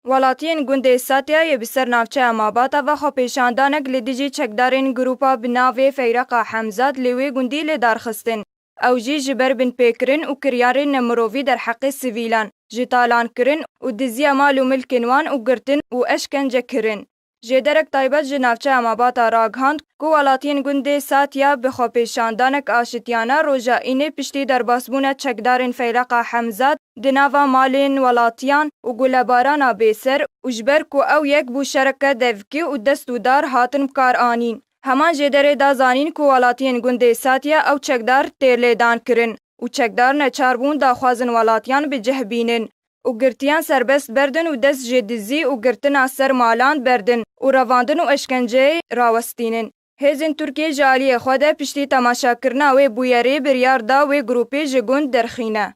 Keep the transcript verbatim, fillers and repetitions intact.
Welatiyên gundê Satya yê bi ser navçeya Mabata ve xwepêşandanek li dijî çekdarên grûpa bi navê Feyreqa Hemzat li wê gundî li dar xistin. Ew jî ji ber binpêkirin û kiryarên nemirovî derheqê sivîlan, ji talankirin û diziya mal û milkên wan û girtin û eşkence kirin. Jêderek taybet ji navçeya Mabata ragihand ku welatiyên gundê Satya bi xwepêşandanek aşitiyane roja Înê piştî derbasbûna çekdarên Feyreqa Hemzat di nava malên welatiyan û gulebarana bêser û ji ber ku ew yek bû şereke devkî û dest û dar hatin bi kar anîn. Heman jêderê da zanîn ku welatiyên gundê Satya ew çekdar tê lêdan kirin û çekdar neçar bûn daxwazin welatiyan bi cih bînin û girtiyan serbest berdin û dest ji dizî û girtina ser malan berdin û revandin û eşkenceyê rawestînin. Hêzên Tirkiyê ji aliyê xwe de piştî temaşakirina wê bûyerê biryar da wê grûpê ji gund derxîne.